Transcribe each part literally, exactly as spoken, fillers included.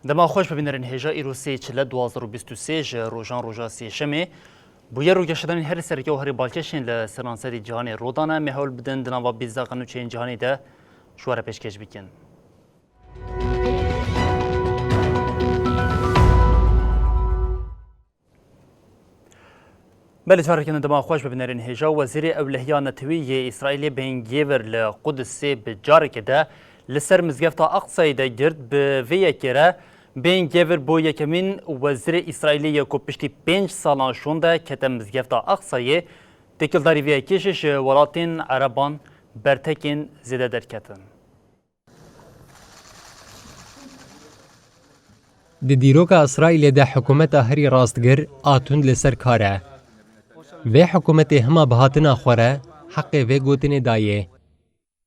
Dema xweş bibînerin hêja îro sê çile duwazdeh û bîst û sê ji rojan roja sêşemê. Bûyer û geşedanên herî sereke û herî balkêş ên li seranserî cîhanê rodane. Me hewl bidin di nava bîst deqe nûçeyên cîhanê de ji we re pêşkêş bikin. Belê, careke din dema xweş bibînerin hêja. Wezîrê Ewlehiya Netewî yê Îsraîlê Ben Gvir li Qudusê bi carekê de li ser Mizgefta Aqsayê de girt. Bi vê yekê re Ben Gvir bû yekemîn wezîrê Îsraîlê ye ku piştî pênc salan şûnde kete Mizgefta Aqsayê. Têkildarî vê yekê jî ji welatên Ereban bertekên zêde derketin. Di dîroka Îsraîlê de hikûmeta herî rastgir a tund li ser kar e. Vê hikûmetê hima bi hatina xwe re heqê vê gotinê dayê.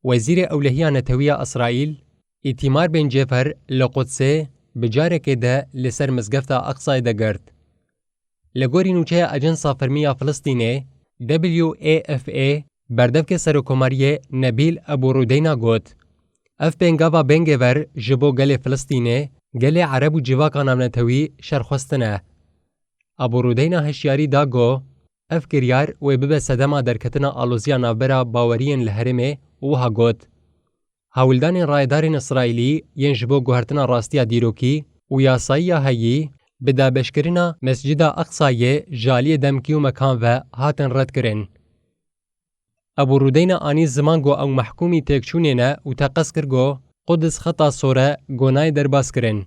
Wezîrê Ewlehiya Netewî ya Îsraîl, Îtîmar Ben Cefer li Qudsê bi carekê de li ser Mizgefta Aqsayê de girt. Li gorî nûçeya Ajansa Fermî ya Filistînê, W A F A, berdevkê Serokkomariyê Nebîl Ebû Rûdeyna got, ev pêngava Ben Gvir ji bo gelê Filistînê, gelê Ereb û civaka navnetewî şerxwestin e. Ebû Rûdeyna hişyarî da ku ev kiryar wê bibe sedema derketina aloziya navbera baweriyên li herêmê û wiha got, Hewldanên rayedarên Îsraîlî yên ji bo guhertina rastiya dîrokî û yasayiya heyî bi dabeşkirina Mescida Aqsayê ji aliyê demkî û mekan ve hatin redkirin. Ebû Rûdeyna anî ziman ku ew mehkûmî têkçûnê ne û teqez kir ku Qudus xeta sor e ku nayê derbas kirin.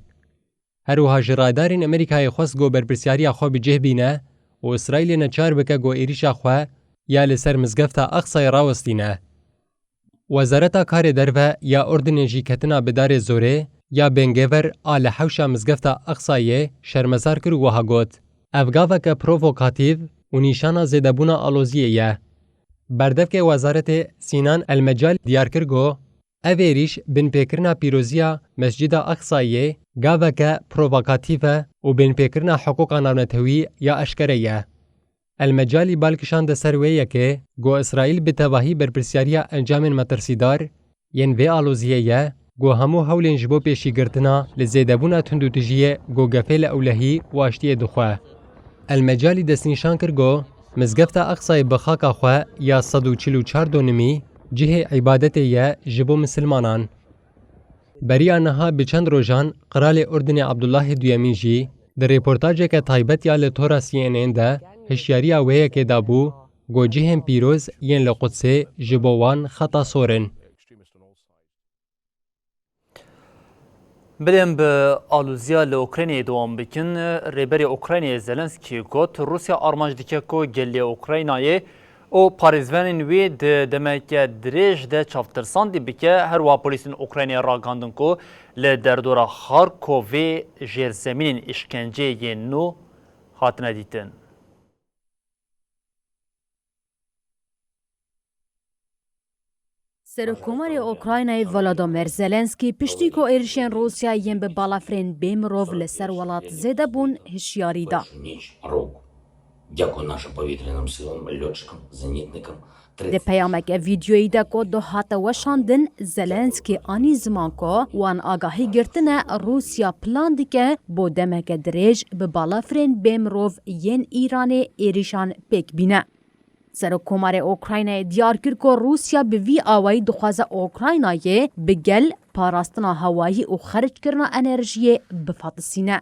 Her wiha ji rayedarên Amerîkayê xwest ku berpirsyariya xwe bi cih bîne û Îsraîlê neçar bike ku êrîşa xwe ya li ser Mizgefta Aqsayê rawestîne. Wezareta Karê Derve ya Urdinê jî ketina bi darê zorê ya Ben Gvir a li hewşa Mizgefta Aqsayê şermezar kir û wiha got, ev gaveke provokatîf û nîşana zêdebûna aloziyê ye. Berdevkê wezaretê Sînan El Mecalî diyar kir ku ev êrîş binpêkirina pîroziya Mescida Aqsayê gaveke provokatîf e û binpêkirina hiqûqa navnetewî ya eşkere ye. El Mecalî bal kişande ser wê yekê ku Îsraîl bi tevahî berpirsyariya encamên metirsîdar yên vê aloziyê ye ku hemû hewlên ji bo pêşîgirtina li zêdebûna tundûtijiyê ku gefê li ewlehî û aştiyê dixwe. El Mecalî destnîşan kir ku Mizgefta Aqsayê bi xaka xwe ya sed û çil û çar donimî cihê îbadetê ye ji bo misilmanan. Beriya niha bi çend rojan Qiralê Urdinê Abdullahê Duyemîn jî di rêportajeke taybet ya li tora C N N de hişyariya wê yekê dabû ku cihên pîroz yên li Qudsê ji bo wan xeta sor in. Bidên bi alûziya li Ukraynayê dewam bikin. Rêberê Ukraynayê Zelenskî got, Rûsya armanc dike ku gelê Ukraynayê û parêzvanên wî di demeke dirêj de çavtirsandî bike. Her wiha polîsên Ukraynayê ragihandin ku li derdora Xarkovê jêrzemînên îşkenceyê yên nû hatine dîtin. Serokkomarê Ukraynayê Volodymyr Zelenskî piştî ku êrişên Rûsya yên bi balafirên bê mirov li ser welat zêde bûn, hişyarî da. Дякую нашим повітряним силам, льотчикам, зенітникам. Di peyameke vîdyoyî de ku duhate weşandin, Zelenskî anî ziman ku wan agahî girtine Rûsya plan dike bo demeke dirêj bi balafirên bê mirov yên Îranê êrîşan pêk bîne. Serokkomarê Ukraynayê diyar kir ku Rûsya bi vî awayî dixwaze Ukraynayê bi gel, parastina hewayî û xerckirina enerjiyê bifatisîne.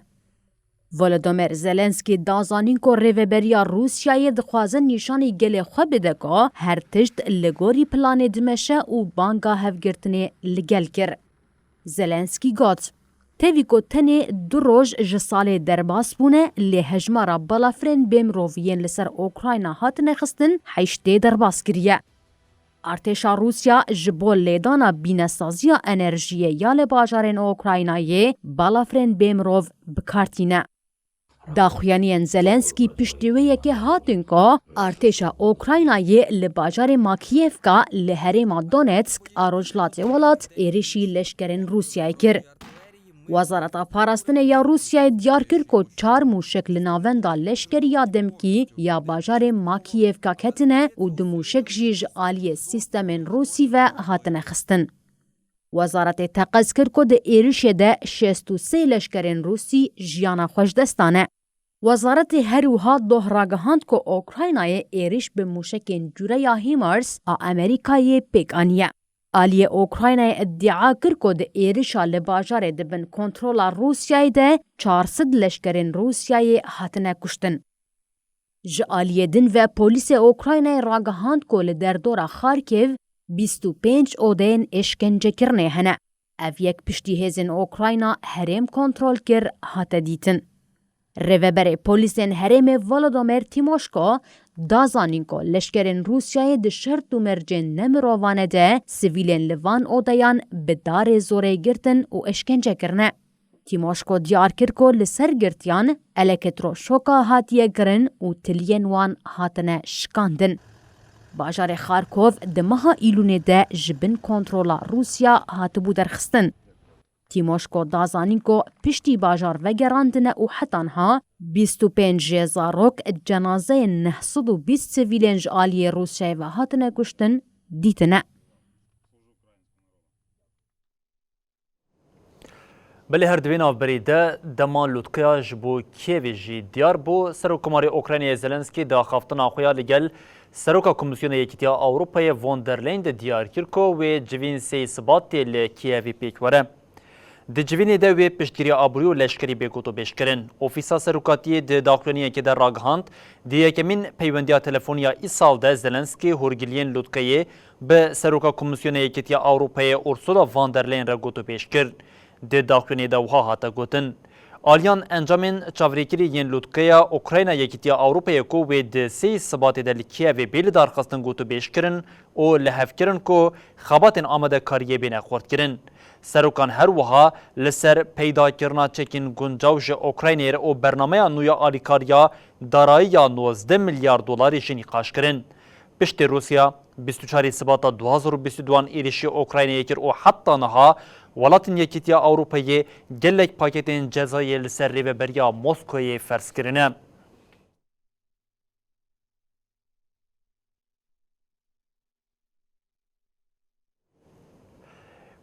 Volodymyr Zelenskî da zanîn ku rêveberiya Rûsyayê dixwaze nîşanî gelê xwe bide ku her tişt li gorî planê dimeşe û banga hevgirtinê li gel kir. Zelenskî got, Tevî ku tenê du roj ji salê derbas bûne, lê hejmara balafirên bêmirov yên li ser Ukrayna hatine xistin heştê derbas kiriye. Artêşa Rûsya ji bo lêdana bînesaziya enerjiyê ya li bajarên Ukraynayê balafirên bêmirov bi kar tîne. Daxuyaniyên Zelenskî piştî wê yekê hatin ku artêşa Ukraynayê li bajarê Makiyevka li herêma Donetsk a rojhilatê welat êrişî leşkerên Rûsyayê kir. Wezareta Parastinê ya Rûsyayê diyar kir ku çar mûşek li navenda leşkerî ya demkî ya bajarê Makiyevka ketine û du mûşek jî ji aliyê sîstemên Rûsî ve hatine xistin. Wezaretê teqez kir ku di êrişê de şêst û sê leşkerên Rûsî jiyana xwe ji dest dane. Wezaretê her wiha doh ragihand ku Ukraynayê êriş bi mûşekên cûreya HIMARS a Amerîkayê pêk aniye. Aliyê Ukraynayê îdia kir ku di êrişa li bajarê di bin kontrola Rûsyayê de çar sed leşkerên Rûsyayê hatine kuştin. Ji aliyê din ve polîsê Ukraynayê ragihand ku li derdora Kharkiv bîst û pênc odeyên êşkencekirinê hene. Ev yek piştî hêzên Ukrayna herêm kontrol kir hate dîtin. Rêveberê polîsên herêmê Volodymyr Tîmoşko da zanîn ku leşkerên Rûsyayê di şert û mercên nemirovane de sivîlên li van odeyan bi darê zorê girtin û êşkence kirine. Tîmoşko diyar kir ku li ser girtiyan elektroşoka hatiye kirin û tiliyên wan hatine şikandin. Bajarê Kharkov di meha Îlûnê de ji bin kontrola Rûsya hatibû derxistin. Tîmoşko da zanîn ku piştî bajar vegerandine û heta niha bîst û pênc jê zarok, cenazeyên neh sed û bîst sivîlên ji aliyê Rûsyayê ve hatine kuştin, dîtine. Belê her di vê navberî de dema lûtkeya ji bo Kîevê jî diyar bû, Serokkomarê Ukraynayê Zelenskî di axaftina xwe ya li gel Seroka Komîsyona Yekîtiya Ewropayê Von der Leyen de diyar kir ku wê civîn sêyî Sibatê li Kîevê pêk were. Di civînê de wê piştgiriya aborî û leşkerî bê gotûbêj kirin. Ofîsa Serokatiyê di daxuyaniyekê de ragihand, di yekemîn peywendiya telefonî ya îsal de Zelenskî hûrgiliyên lûtkeyê bi Seroka Komîsyona Yekîtiya Ewropayê Ursula von der Leyen re gotûbêj kir. Di daxuyaniyê de wiha hate gotin, Aliyan encamên çavrêkirî yên lûtkeya Ukrayna Yekîtiya Ewropayê ku wê di sêyî Sibatê de li Kîevê bê lidarxistin gotûbêj kirin û li hev kirin ku xebatên amadekariyê bêne xurtkirin. Serokan her wiha li ser peydakirina çekên guncaw ji Ukraynayê re û bernameya nû ya alîkariya darayî ya nozdeh milyar dolarî jî nîqaş kirin. Piştî Rûsya bîst û çarê Sibata du hazar û bîst û duan êrişî Ukraynayê kir û heta niha welatên Yekîtiya Ewropayê gelek paketên cezayê li ser rêveberiya Moskoyê ferz kirine.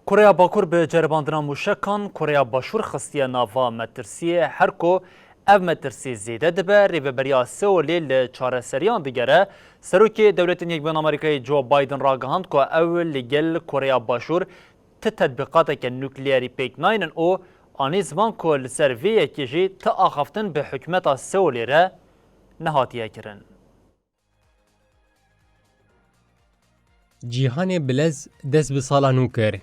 Koreya Bakur bi ceribandina mûşekan Koreya Başûr xistiye nava metirsiyê, her ku ev metirsî zêde dibe, rêveberiya Seolê li çareseriyan digere. Serokê Dewletên Yekbûyên Amerîkayê Joe Biden ragihand ku ew li gel Koreya Başûr ti tetbîqateke nukleerî pêk naynin û anî ziman ku li ser vê yekê jî ti axaftin bi hikûmeta Seolê re nehatiye kirin. Cîhanê bilez dest bi sala nû kir.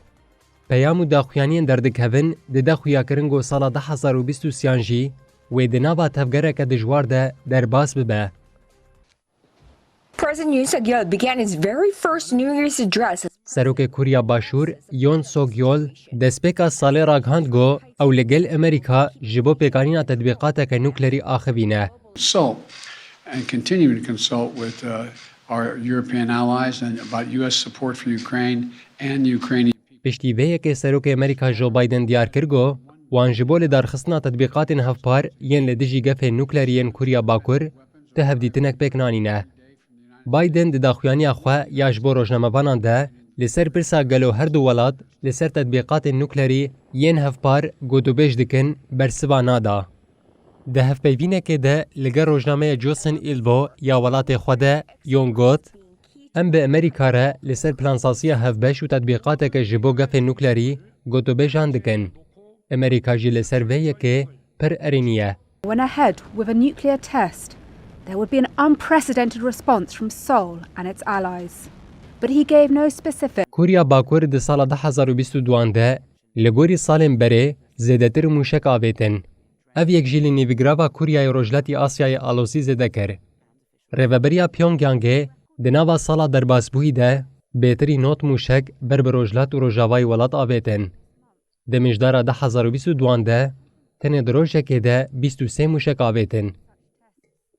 Peyam û daxuyaniyên derdikevin dide xuyakirin ku sala du hezar û bîst û sêyan jî wê di nava tevgereke dijwar de derbas bibe. President Yoon Suk Yeol began his very first New Year's address. Serokê Kûriya Başûr, Yoon Suk Yeol, destpêka salê ragihand ku ew li gel Amerîka ji bo pêkanîna tetbîqateke nuklerî axivîne. Consult and continue to consult with, uh, our European allies and about U S support for Ukraine and the Ukrainian people. Piştî vê yekê Serokê Amerîka Joe Biden diyar kir ku wan ji bo lidarxistina tetbîqatên hevpar yên li dijî gefên nuklerî yên Kûriya Bakur ti hevdîtinek pêk nanîne. Biden di daxuyaniya xwe ya ji bo rojnamevanan de li ser pirsa gelo her du welat li ser tetbîqatên nuklerî yên hevpar gotûbêj dikin, bersiva nada. Di hevpeyvînekê de li gel rojnameya Jocelyn Ilbo ya welatê xwe de Yoon got, Em bi Amerîka re li ser plansaziya hevbeş û tetbîqateke ji bo gefên nuklerî gotûbêjan dikin. Amerîka jî li ser vê yekê pir erênî ye. Went ahead with a nuclear test, there would be an unprecedented response from Seoul and its allies. But he gave no specific. Kûriya Bakur di sala du hezar û bîst û duan de li gorî salên berê zêdetir mûşek avêtin. Ev yek jî li nîvîgrava Kûriyayê Rojhilatî Asyayê alozî zêde kir. Rêveberiya Pyongyangê di nava sala derbasbûyî de bêtirî nod mûşek ber bi rojhilat û rojavayê welat avêtin. Di mijdara du hezar û bîst û duan de tenê di rojekê de bîst û sê mûşek avêtin.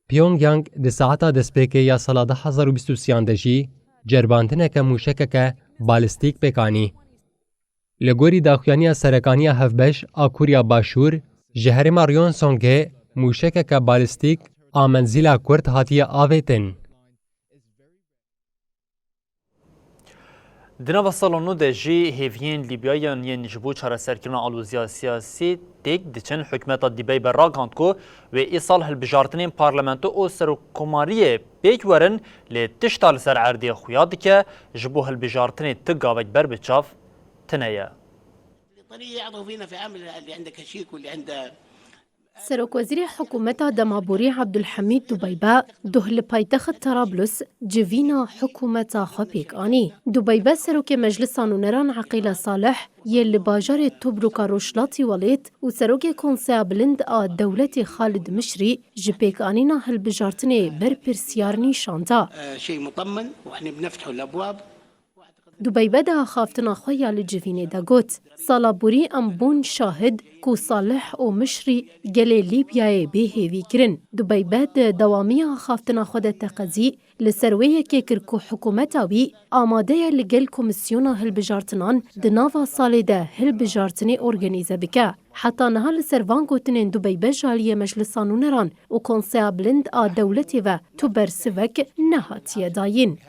Pyongyang di saeta destpêkê ya sala du hezar û bîst û sêyan de jî ceribandineke mûşekeke balîstîk pêk anî. Li gorî daxuyaniya Serekaniya Hevbeş a Kûriya Başûr, ji herêma Ryonsongê mûşekeke balîstîk a menzîla kurt hatiye avêtin. Di nava sala nû de jî hêviyên Lîbyayan yên ji bo çareserkirina aloziya siyasî têk diçin. Hikûmeta Dubeybe ragihand ku wê îsal hilbijartinên parlamento û serokkomariyê pêk werin, lê tişta li ser erdê xuya dike, ji bo hilbijartinê ti gavek ber bi çav tine ye. Serokwezîrê hikûmeta demaborî Abdulhamîd Dubeybe duh li paytexit Terablus civîna hikûmeta xwe pêk anî. Dubeybe serokê Meclisa Nûneran Eqîla Salih yê li bajarê Tobruka Rojhilatî welêt û serokê Konseya Bilind a Dewletê Xalid Mişrî ji pêkanîna hilbijartinê berpirsiyar nîşan da. Dubeybe di axaftina xwe ya li civînê de got, sala borî em bûn şahid ku Salih û Mişrî gelê Lîbyayê bê hêvî kirin. Dubeybe di dewamiya axaftina xwe de teqezî li ser wê yekê kir ku hikûmeta wî amade ye li gel komîsyona hilbijartinan di nava salê de hilbijartinê organîze bike. Heta niha li ser van gotinên Dubeybe ji aliyê Meclisa Nûneran û Konseya Bilind a Dewletê ve tu bersivek nehatiye dayîn.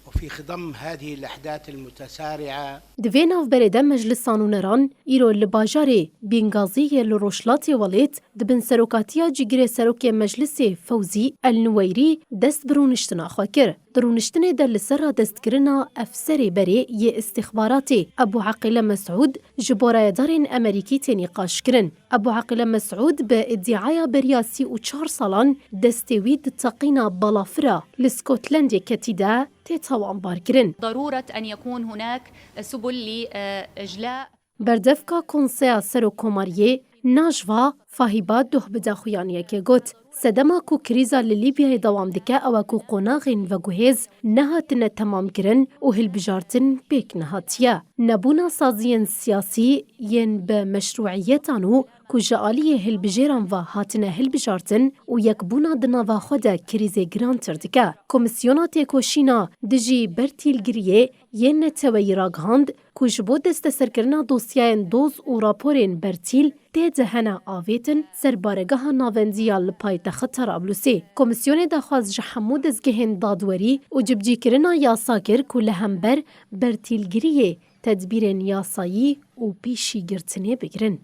وفي خضم هذه الأحداث المتسارعة. Di vê navberê de Meclisa Nûneran îro li bajarê Bîngazî yê li rojhilatê welêt di bin serokatiya cîgirê serokê Meclisê Fewzî El Nuweyrî dest bi rûniştina xwe kir. Di rûniştinê de li ser radestkirina efserê berê yê îstîxbaratê Ebû Eqîle Mesûd ji bo rayedarên Emerîkî tê nîqaşkirin. Ebû Eqîle Mesûd bi îdiaya beriya sî û çar salan destê wî di teqîna balafira li Skotlandê ketî de tê tawanbarkirin. ضرورة أن يكون هناك سبل لإجلاء. Berdevka Konseya Serokkomariyê Najwa Fahiba duh bi daxuyaniyekê got, sedema ku krîza li Lîbyayê dewam dike ew e ku qonaxên veguhêz nehatine temamkirin û hilbijartin pêk nehatiye. Nebûna saziyên siyasî yên bi meşrûiyetan û ku ji aliyê hilbijêran ve hatine hilbijartin û yekbûna di nava xwe de krîzê girantir dike. Komîsyona Têkoşîna Dijî Bertîlgiriyê yên Neteweyî ragihand ku ji bo desteserkirina dosyayên doz û raporên bertîl tê de hene avêtin ser baregeha navendî ya li paytexta Tarablusê. Komîsyonê daxwaz ji hemû dezgehên dadwerî û cibcîkirina yasa kir ku li hember bertîlgiriyê tedbîrên yasayî û pêşîgirtinê bigirin.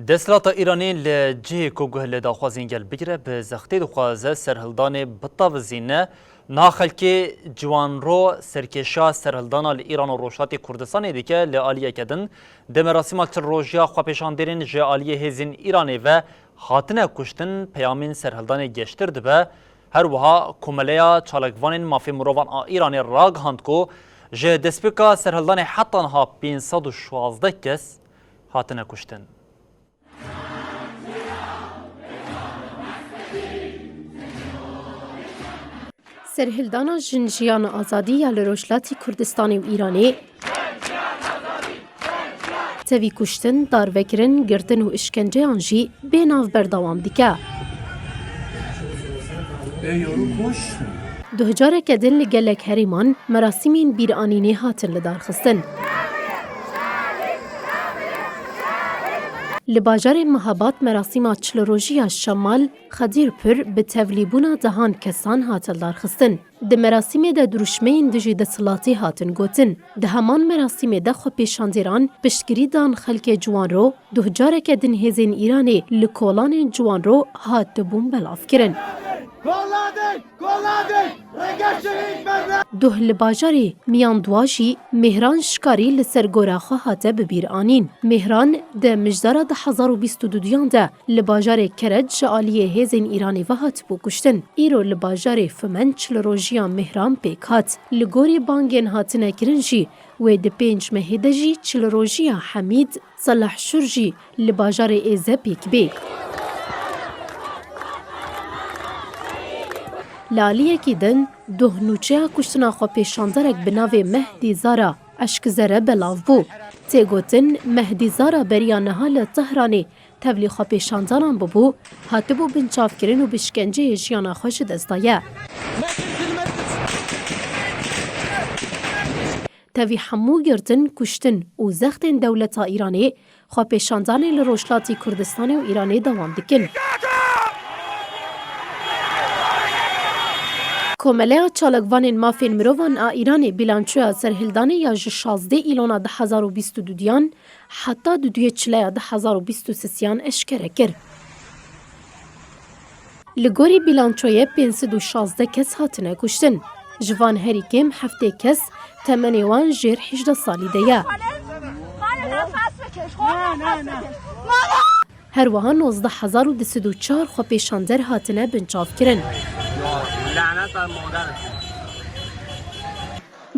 Desthilata Îranê li cihê ku guh li daxwazên gel bigire, bi zextê dixwaze serhildanê bitavizîne. Niha xelkê Ciwanro serkêşa serhildana li Îran û Rojhilatê Kurdistanê dike. Li aliyeke din, di merasîma çil rojiya xwepêşanderên ji aliyê hêzên Îranê ve hatine kuştin, peyamên serhildanê geştir dibe. Her wiha Komeleya Çalakvanên Mafê Mirovan a Îranê ragihand ku ji destpêka serhildanê heta niha pênc sed û şazdeh kes hatine kuştin. Serhildana Jin Jiyan Azadî ya li Rojhilatî Kurdistanê û Îranê tevî kuştin, darvekirin, girtin û îşkenceyan jî bê nav berdewam dike. Duh careke din li gelek herêman merasîmên bîranînê hatin lidarxistin. Li bajarê Mehabad merasîma çil rojî ya Şemal Xedîrpir bi tevlîbûna dehan kesan hat lidarxistin. Di merasîmê de dirûşmeyên dijî desthilatî hatin gotin. Di heman merasîmê de xwepêşandêran piştgirî dan xelkê Ciwanro, duh careke din hêzên Îranê li kolanên Ciwanro hatibûn belavkirin. Duh li bajarê Miyanduwa jî Mêhran Şikarî li ser gora xwe hate bibîranîn. Mêhran di mijdara du hezar û bîst û duduyan de li bajarê Kereç ji aliyê hêzên Îranê ve hatibû kuştin. Îro li bajarê Fimen çil rojiya Mêhran pêk hat. Li gorî bangên hatine kirin jî wê di pênc mehê de jî çil rojiya Hemîd Selahşur jî li bajarê Êze pêk bê. Li aliyekî din, duh nûçeya kuştina xwepêşanderek bi navê Mehdî Zara Eşkzere belav bû. Tê gotin, Mehdî Zara beriya niha li Tehranê tevlî xwepêşandanan bibû, hatibû binçavkirin û bi şkenceyê jiyana xwe ji dest daye. Tevî hemû girtin, kuştin û zextên dewleta Îranê, xwepêşandanê li Rojhilatî Kurdistanê û Îranê dewam dikin. Komeleya Çalakvanên Mafên Mirovan a Îranê bîlançoya serhildanê ya ji şazdeh Îlona du hezar û bîst û duyan heta duduyê Çileya du hezar û bîst û sisiyan eşkere kir. Li gorî bîlançoyê pênc sed û şazdeh kes hatine kuştin. Ji van herî kêm heftê kes temenê wan jêr hejdeh salî de ye. Her wiha nozdeh hezar û du sed û çar xwepêşander hatine binçavkirin.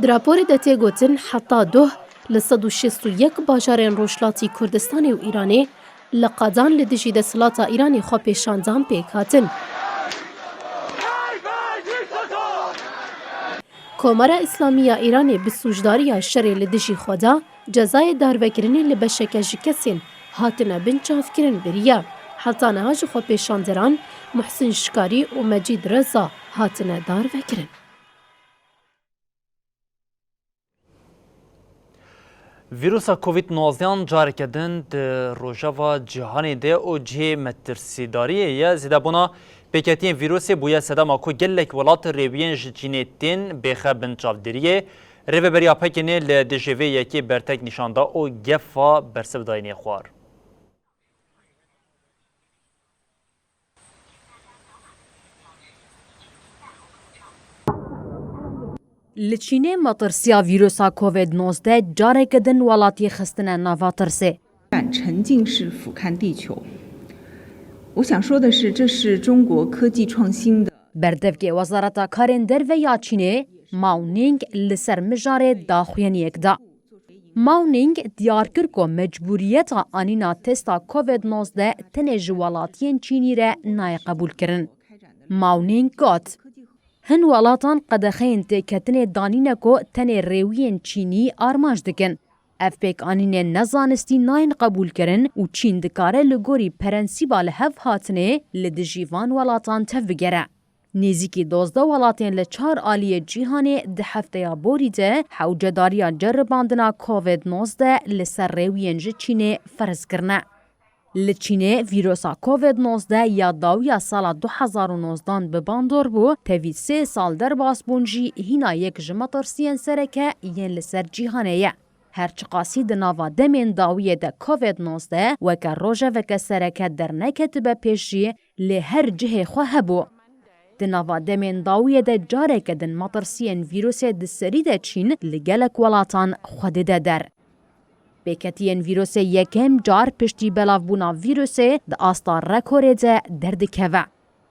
Di raporê de tê gotin, heta doh li sed û şêst û yek bajarên Rojhilatî Kurdistanê û Îranê li qadan li dijî desthilata Îranê xwepêşandan pêk hatin. Komara Îslamî ya Îranê bi sûcdariya şerê li dijî xwe de cezayê darvekirinê li beşeke ji kesên hatine binçavkirin biriye. Heta niha ji xwepêşanderan Muhsin Şikarî û Mecîd Reza hatine darvekirin. Vîrusa Covid nozdeh careke din di rojeva cîhanê de û cihê metirsîdariyê ye. Zêdebûna pêketiyên vîrusê bûye sedema ku gelek welat rêwiyên ji Çînê tên bêxe bin çavdêriyê. Rêveberiya Pekinê li dijî vê yekê bertek nîşan da û gefa bersivdayînê xwar. Li Çînê metirsiya vîrusa Covid nozdeh careke din welatî xistine nava tirsê. 沉浸式俯瞰地球。我想说的是，这是中国科技创新的 Berdevkê Wezareta Karên Derve ya Çînê, Mao Ning li ser mijarê daxuyaniyek da. Mao Ning diyar kir ku mecbûriyeta anîna testa Covid nozdeh tenê ji welatiyên Çînî re nayê qebûlkirin. Mao Ning got, Hin welatan qedexeyên têketinê danîne ku tenê rêwiyên Çînî armanc dikin. Ev pêkanînên nezanistî nayên qebûlkirin û Çîn dikare li gorî prensîba li hev hatinê li dijî van welatan tevbigere. Nêzîkî dozdeh welatên li çar aliyê cîhanê di hefteya borî de hewcedariya ceribandina Covid nozdeh li ser rêwiyên ji Çînê ferz kirine. Li Çînê vîrusa Covid nozdeh ya dawiya sala du hezar û nozdan bi bandor bû, tevî sê sal derbas bûn jî hîna yek ji metirsiyên sereke yên li ser cîhanê ye. Her çiqasî di nava demên dawiyê de Covid nozdeh weke rojeveke sereke derneketibe pêş jî, lê her cihê xwe hebû. Di nava demên dawiyê de careke din metirsiyên vîrusê di serî de çîn li gelek welatan xwe dide der. Pêketiyên vîrusê yekem car piştî belavbûna vîrusê di asta rekorê de derdikeve.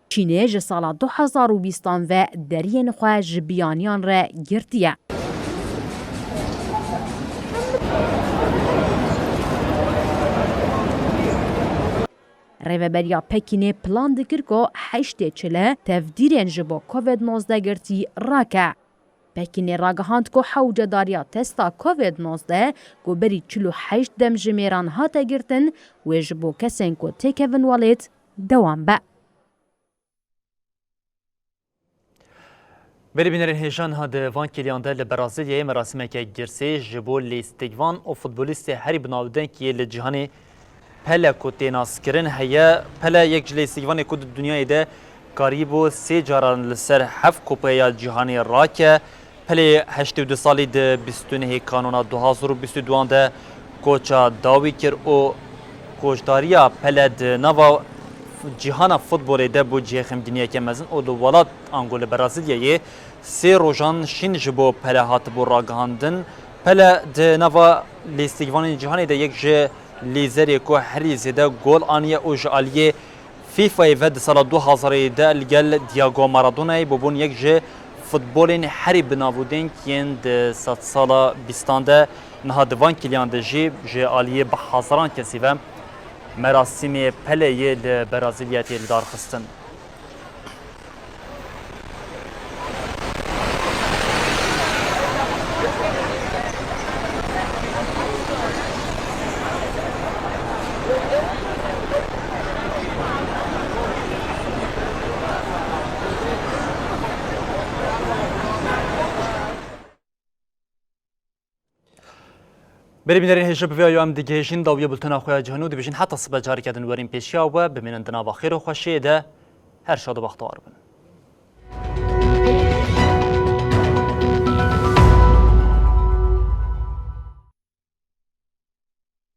Çînê ji sala du hezar û bîstan ve deriyên xwe ji biyaniyan re girtiye. Rêveberiya Pekînê plan dikir ku heştê çile tevdîrên ji bo Covid nozdeh girtî rake. Pekînê ragihand ku hewcedariya testa Covid nozdeh ku berî çil û heşt demjimêran hate girtin, wê ji bo kesên ku têkevin welêt dewam be. Berî bînerên hêja, niha di van kêliyan de li Brazilyayê merasîmeke girsê ji bo lîstikvan û futbolîstê herî binavdeng yê li cîhanê Pele ku tê naskirin heye. Pele yek ji lîstikvanê ku di dinyayê de karîbû sê caran li ser heft Kupaya Cîhanê rake. Pelê heştê û du salî di bîst û nehê Kanûna du hazar û bîst û duan de koça dawî kir û koçdariya Pele di nava cîhana futbolê de bû cihê xemgîniyeke mezin û li welat ango li Brazilyayê sê rojan şîn ji bo Pele hatibû ragihandin. Pele di nava lîstikvanên cîhanê de yek ji lîzerê ku herî zêde gol aniye û ji aliyê FIFAyê ve di sala du hazarê de li gel Diego Maradonayê bûbûn yek ji futbolên herî binavûdeng yên di sedsala bîstan de. Niha di van kiliyan de jî ji aliyê bi hezaran kesî ve merasîmê Peleyê li Brazilyayê tê lidarxistin. Berê bînerên hêja bi vê ya em digihêjin dawiya bultena xwe ya cîhanî û dibêjin heta sibe careke din werîn pêşiya we, bimînin di nava xêr û xweşiyê de, her şad û bextewar bin.